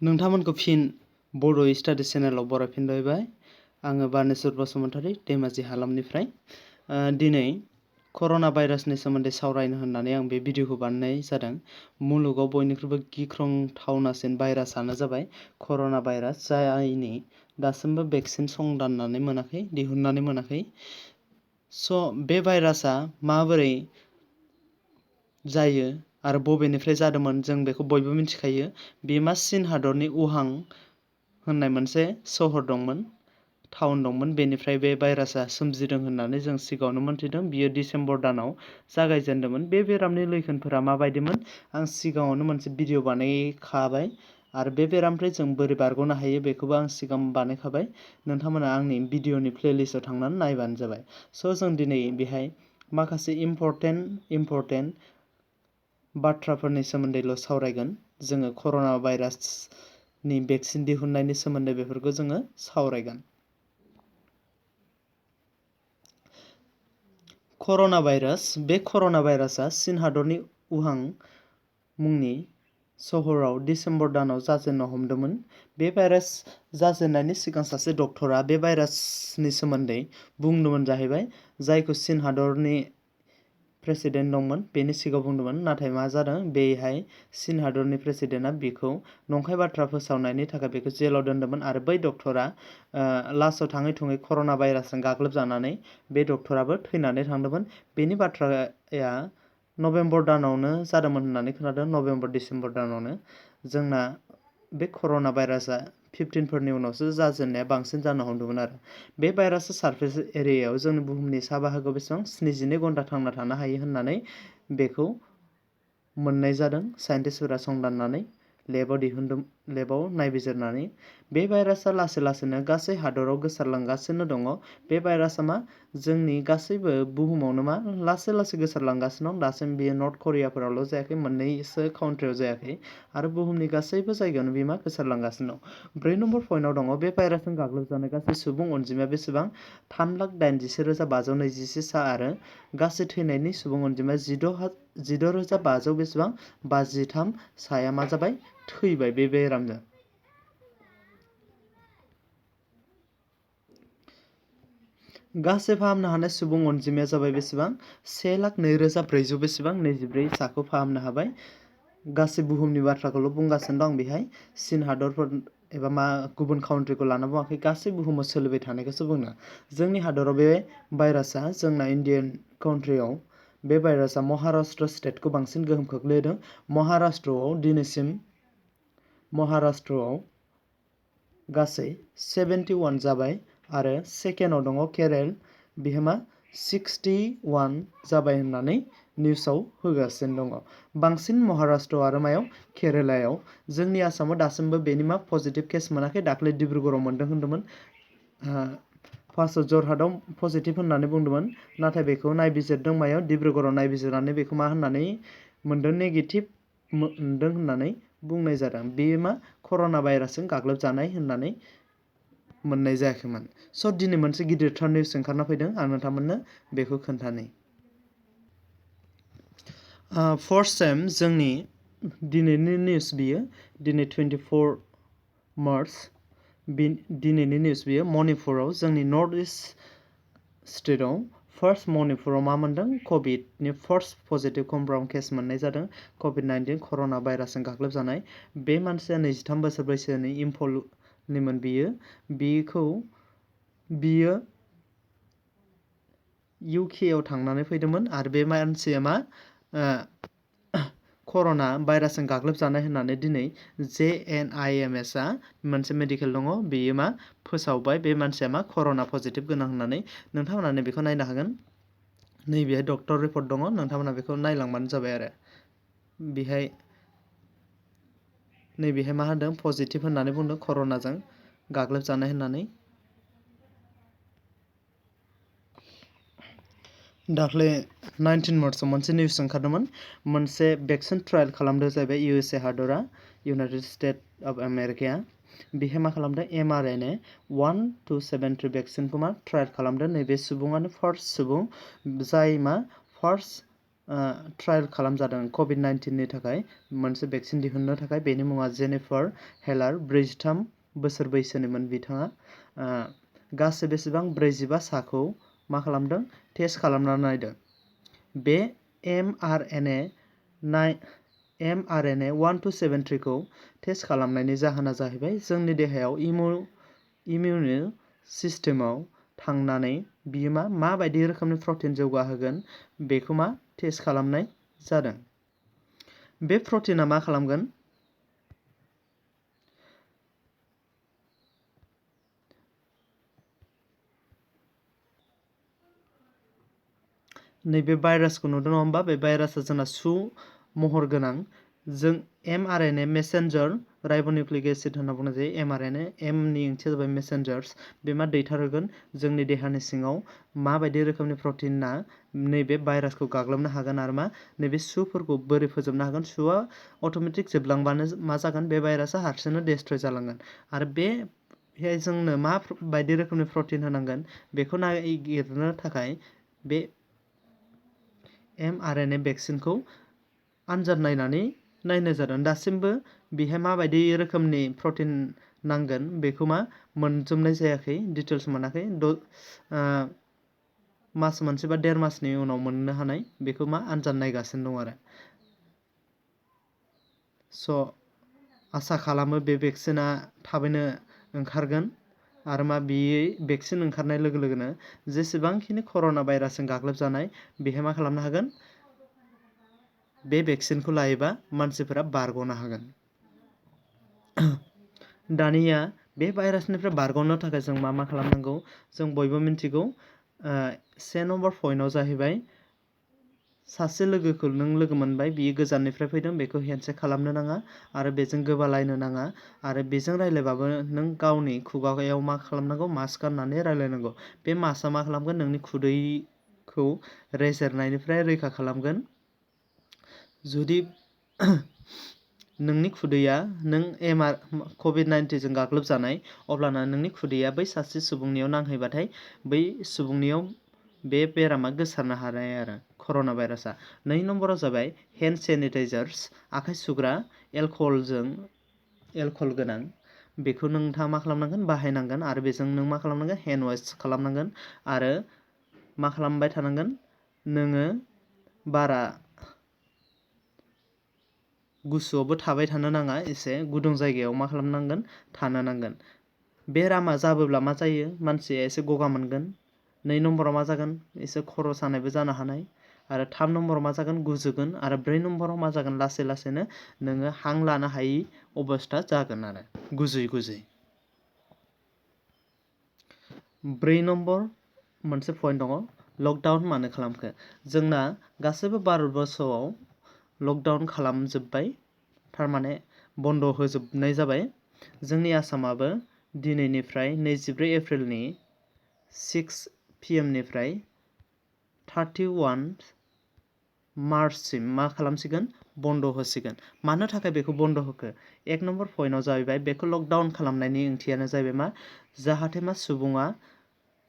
नोंथांमोनखौ फिन बड' स्टाडि चेनेलाव बरायफिनबाय। आङो बानेश्वर बसुमतारी धेमाजि हालामनिफ्राय दिनै कर'ना भाइरासनि सोमोन्दै सावरायनो होननानै आं बे भिडिअखौ बानायनाय जादों। मुलुगाव बयनिख्रुइबो गिख्रंथावनासिन भाइरासआनो जाबाय कर'ना भाइरास, जायनि दासिमबो भेक्सिन संदाननानै मोनाखै, दिहुननानै मोनाखै। बे भाइरासआ माबोरै जायो आरो बबेनिफ्राय जादोंमोन जों बेखौ बयबो मिथिखायो। बे चीन हादरनि उहां होननाय मोनसे सहर दंमोन, टाउन दंमोन। बेनिफ्राय बे भाइरासआ सोमजिदों होननानै जों सिगाङावनो मोनथिदों। बियो डिसेम्बर दानाव जागायजेन्दोंमोन। बे बेरामनि लैखोनफोरा माबायदिमोन आं सिगाङावनो मोनसे भिडिअ बानायखाबाय आरो बे बेरामनिफ्राय जों बोरै बारग'नो हायो बेखौबो आं सिगां बानायखाबाय। नोंथांमोना आंनि भिडिअनि प्लेलिस्टआव थांनानै नायबानो जाबाय। जों दिनै बेहाय माखासे इम्परटेन्ट बाथ्राफोरनि सोमोन्दैल' सावरायगोन। जोङो कर'ना भाइरासनि भेक्सिन दिहुननायनि सोमोन्दै बेफोरखौ जोङो सावरायगोन। कर'ना भाइरास, बे कर'ना भाइरासआ चीन हादरनि उहां मुंनि सहराव डिसेम्बर दानाव जाजेननो हमदोंमोन। बे भाइरास जाजेननायनि सिगां सासे डक्टरा बे भाइरासनि सोमोन्दै बुंदोंमोन जाहैबाय, जायखौ चीन हादरनि प्रेसिडेन्ट दंमोन बेनि सिगाङाव बुंदोंमोन। नाथाय मा जादों, बेहाय चीन हादरनि प्रेसिडेन्टआ बेखौ नंखाय बाथ्रा फोसावनायनि थाखाय बेखौ जेलाव दोनदोंमोन आरो बै डक्टरा लास्टआव थाङै कर'ना भाइरासजों गाग्लोबजानानै बे डक्टराबो थैनानै थांदोंमोन। बेनि बाथ्राया नभेम्बर दानावनो जादोंमोन होननानै खोनादों, नभेम्बर डिसेम्बर दानावनो। जोंना बे कर'ना भाइरासआ 15फोरनि उनावसो जाजेननाया बांसिन जानो हमदोंमोन आरो। बे भाइरासआ सार्फेस एरियायाव जोंनि बुहुमनि सा बाहागोआव बेसेबां 72 घन्टा थांना थानो हायो होननानै बेखौ मोननाय जादों साइन्टिस्टफोरा संदाननानै लेबाव नायबिजिरनानै। बे भाइरासआ लासै-लासैनो गासै हादराव गोसारलांगासिनो दङ। बे भाइरासआ जोंनि गासैबो बुहुमावनो लासै-लासै गोसारलांगासिनो दं। दासिम बेयो नर्थ करियाफोरावल' जायाखै, मोननैसो काउन्ट्रियाव जायाखै आरो बुहुमनि गासैबो जायगायावनो बेयो गोसारलांगासिनो दं। 4 नम्बर पइन्टआव दङ, बे भाइरासजों गाग्लोबजानाय गासै सुबुं अनजिमाया बेसेबां? 3,81,500 आरो गासै थैनायनि सुबुं अनजिमाया 16,553 साया मा जाबाय? थैबाय बे बेरामजों। गासै फाहामनो हानाय सुबुं अनजिमाया जाबाय बेसेबां? 1,02,400 बेसेबां? 24 साखौ फाहामनो हाबाय। गासै बुहुमनि बाथ्राखौल' बुंगासिनो दं बेहाय। चीन हादरफोर एबा गुबुन काउन्ट्रिखौ लाना बुङाखै, गासै बुहुमाव सोलिबाय थानायखौसो बुंदों। जोंनि हादराव बे भाइरासआ, जोंना इण्डियान काउन्ट्रियाव बे भाइरासआ महाराष्ट्र स्टेटखौ बांसिन गोहोम खोख्लैदों। महाराष्ट्रआव गासै 71 जाबाय आरो सेकेन्डआव दङ केरेल, बेहा 61 जाबाय होननानै निउसाव होगासिनो दङ। बांसिन महाराष्ट्र आरो केरेलायाव। जोंनि आसामाव दासिमबो बेनि पजिटिभ केस मोनाखै। दाख्लै डिब्रुगड़आव मोनदों होनदोंमोन। फार्स्टआव जरहाटआव पजिटिभ होननानै बुंदोंमोन, नाथाय बेखौ नायबिजिरदों डिब्रुगड़आव नायबिजिरनानै बेखौ होननानै मोनदों, नेगेटिभ मोनदों होननानै बुंनाय जादों। बेयो कर'ना भाइरासजों गाग्लोबजानाय होननानै मोननाय जायाखैमोन। दिनै मोनसे गिदिरथार निउस ओंखारना फैदों, आं नोंथांमोननो बेखौ खोन्थानि। फर्स्ट टाइम जोंनि दिनैनि निउस बियो, दिनै 24 मार्च, दिनैनि निउस बियो। मणिपुराव, जोंनि नर्थ इस्ट स्टेटआव फार्स्ट मणिपुराव मा मोनदों? कभिडनि फार्स्ट पजिटिभ कनफार्म केस मोननाय जादों। कभिड-19 कर'ना भाइरासजों गाग्लोबजानाय। बे मानसिया 23 बोसोर बैसोनि, इम्फलनिमोन बियो इउकेआव थांनानै फैदोंमोन आरो बे मानसिया कर'ना भाइरासजों गाग्लोबजानाय होननानै दिनै JNIMSआ मोनसे मेडिकेल दङ, बेयो फोसावबाय बे मानसिया कर'ना पजिटिभ गोनां होननानै। नोंथांमोना बेखौ नायनो हागोन। नैबेहाय डक्टर रिपर्ट दङ, नोंथांमोना बेखौ नायलांबानो जाबाय आरो। नैबेहाय मा होनदों? पजिटिभ होननानै बुंदों, कर'नाजों गाग्लोबजानाय होननानै। दाख्लै 19 मार्चआव मोनसे निउस ओंखारदोंमोन। मोनसे भेक्सिन ट्रायल खालामदों जाहैबाय USA हादरा, इउनाइटेड स्टेट अफ आमेरिकाया। बेहाय मा खालामदों? mRNA 1273 भेक्सिनखौ ट्रायल खालामदों। नैबे सुबुङानो फार्स्ट सुबुं जाय फार्स्ट ट्रायल खालामजादों COVID-19नि थाखाय मोनसे भेक्सिन दिहुननो थाखाय। बेनि मुङा जेनिफार हेलार, 43 बोसोर बैसोनिमोन बिथाङा। गासै बेसेबां 45 साखौ मा खालामदों टेस्ट खालामनानै नायदों। बे mRNA 1273 खौ टेस्ट खालामनायनि जाहोना जाहैबाय जोंनि देहायाव इमिउन सिस्टेमाव थांनानै बियो माबायदि रोखोमनि प्रटिन जौगाहोगोन बेखौ टेस्ट खालामनाय जादों। बे प्रटिना मा खालामगोन नैबे भाइरासखौ नुदों नङा होमबा? बे भाइरासआ जोंना सु महर गोनां। जों mRNA मेसेन्जार राइबोन्यूक्लिक एसिड होनना बुंनाय जायो। mRNA नि ओंथिया जाबाय मेसेन्जार्स। बे दैथारहोगोन जोंनि देहानि सिङाव माबायदि रोखोमनि प्रटिना नैबे भाइरासखौ गाग्लोबनो हागोन आरो नैबे सुफोरखौ बोरै फोजोबनो हागोन। सुआ अट'मेटिक जोबलांबानो मा जागोन बे भाइरासआ हारसिंनो डेस्ट्रय जालांगोन। आरो बेहाय जोंनो माबायदि रोखोमनि प्रटिन होनांगोन बेखौ नागिरनो थाखाय बे mRNA भेक्सिनखौ आनजाद नायनाय जादों। दासिमबो बेहाय माबायदि रोखोमनि प्रटिन नांगोन बेखौ मोनजोबनाय जायाखै, डिटेल्स मोनाखै। मास मोनसे बा 1.5 मासनि उनाव मोननो हानाय बेखौ आनजाद नायगासिनो दं आरो। आसा खालामो बे भेक्सिना थाबैनो ओंखारगोन आरो बेयो भेक्सिन ओंखारनाय लोगो लोगोनो जेसेबांखिनि कर'ना भाइरासजों गाग्लोबजानाय बेहाय मा खालामनो हागोन बे भेक्सिनखौ लायोबा मानसिफोरा बारग'नो हागोन। दानिया बे भाइरासनिफ्राय बारग'नो थाखाय जों मा खालामनांगौ जों बयबो मिन्थिगौ। 1 नम्बर पइन्टआव जाहैबाय सासे लोगोखौ नों लोगो मोनबाय, बियो गोजाननिफ्राय फैदों, बेखौ हेन्डसेक खालामनो नाङा आरो बेजों गोबालायनो नाङा आरो बेजों रायलायबाबो नों गावनि खुगायाव मा खालामनांगौ मास्क गाननानै रायलायनांगौ। बे मास्कआ मा खालामगोन नोंनि खुदैखौ रेजेरनायनिफ्राय रैखा खालामगोन। जुदि नोंनि खुदैया नों COVID-19 जों गाग्लोबजानाय अब्लाना नोंनि खुदैया बै सासे सुबुंनियाव नांहैबाथाय बै सुबुंनियाव बे बेरामा गोसारनो हानाय आरो कर'ना भाइरासआ। 2 नम्बराव जाबाय हेन्ड सेनिटाइजार्स, आखाइ सुग्रा एलक'हल गोनां। बेखौ नोंथाङा मा खालामनांगोन बाहायनांगोन आरो बेजों नों मा खालामनांगोन हेन्ड वास खालामनांगोन आरो मा खालामबाय थानांगोन नोङो बारा गुसुआवबो थाबाय थानो नाङा, एसे गुदुं जायगायाव मा खालामनांगोन थानो नांगोन। बेरामा जाबोब्ला मा जायो मानसिया एसे गगा मोनगोन। 2 नम्बराव मा जागोन एसे खर' सानायबो जानो हानाय आरो 3 नम्बराव मा जागोन गुजुगोन आरो 4 नम्बराव मा जागोन लासै लासैनो नोङो हां लानो हायि अबस्था जागोन आरो गुजुयै। 4 नम्बर मोनसे पइन्ट दङ, लकडाउन मानो खालामखो? जोंना गासैबो भारतबर्षआव लकडाउन खालामजोब्बाय, थारमाने बन्द होजोबनाय जाबाय। जोंनि आसामाबो दिनैनिफ्राय 24 एप्रिलनि 6 PM निफ्राय 31 मार्चसिम मा खालामसिगोन बन्द होसिगोन। मानो थाखाय बेखौ बन्द होखो? 1 नम्बर पइन्टआव जाहैबाय बेखौ लकडाउन खालामनायनि ओंथियानो जाहैबाय जाहाथे सुबुङा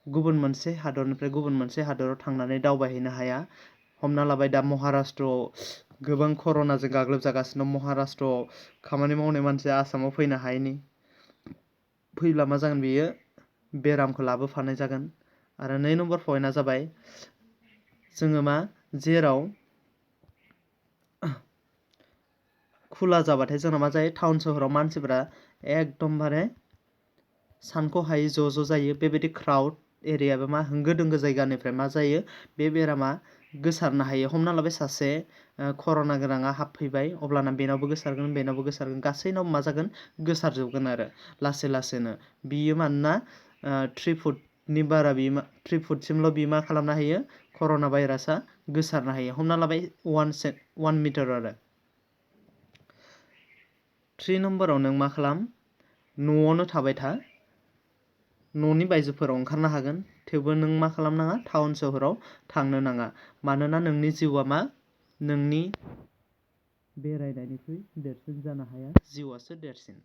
गुबुन मोनसे हादरनिफ्राय गुबुन मोनसे हादराव थांनानै दावबायहैनो हाया। हमना लाबाय दा महाराष्ट्रआव गोबां कर'नाजों गाग्लोबजागासिनो दं। महाराष्ट्रआव खामानि मावनाय मानसिया आसामाव फैनो हायैनि, फैब्ला मा जागोन बेयो बेरामखौ लाबोफानाय जागोन। आरो 2 नम्बर पइन्टआ जाबाय जोङो जेराव खुला जाबाथाय जोंना मा जायो टाउन सोहोराव मानसिफोरा एकदमबारे सानख'हायै ज' जायो। बेबायदि क्राउड एरिया बा होंगो दोंगो जायगानिफ्राय मा जायो बे बेरामा गोसारनो हायो। हमना लाबाय सासे कर'ना गोनाङा हाबफैबाय, अब्लाना बेनावबो गोसारगोन गासैनावबो मा जागोन गोसारजोबगोन आरो लासैनो। बियो मानोना 3 फुटनि बारा 3 फुटसिमल' बियो मा खालामनो हायो कर'ना भाइरासआ गोसारनो हायो। हमना लाबाय 1 मिटार आरो। 3 नम्बराव नों मा खालाम न'आवनो थाबाय था, न'नि बायजोफोराव ओंखारनो हागोन, थेवबो नों मा खालामनाङा टाउन सोहोराव थांनो नाङा। मानोना नोंनि जिउआ नोंनि बेरायनायनिख्रुइ देरसिन जानो हाया, जिउआसो देरसिन।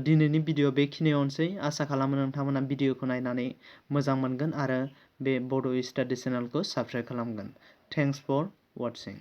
दिनैनि भिडिअ बेखिनियावनोसै। आसा खालामो नोंथांमोना भिडिअखौ नायनानै मोजां मोनगोन आरो बे बड' स्टाडि चेनेलखौ साबस्क्राइब खालामगोन। Thanks for वाचिं।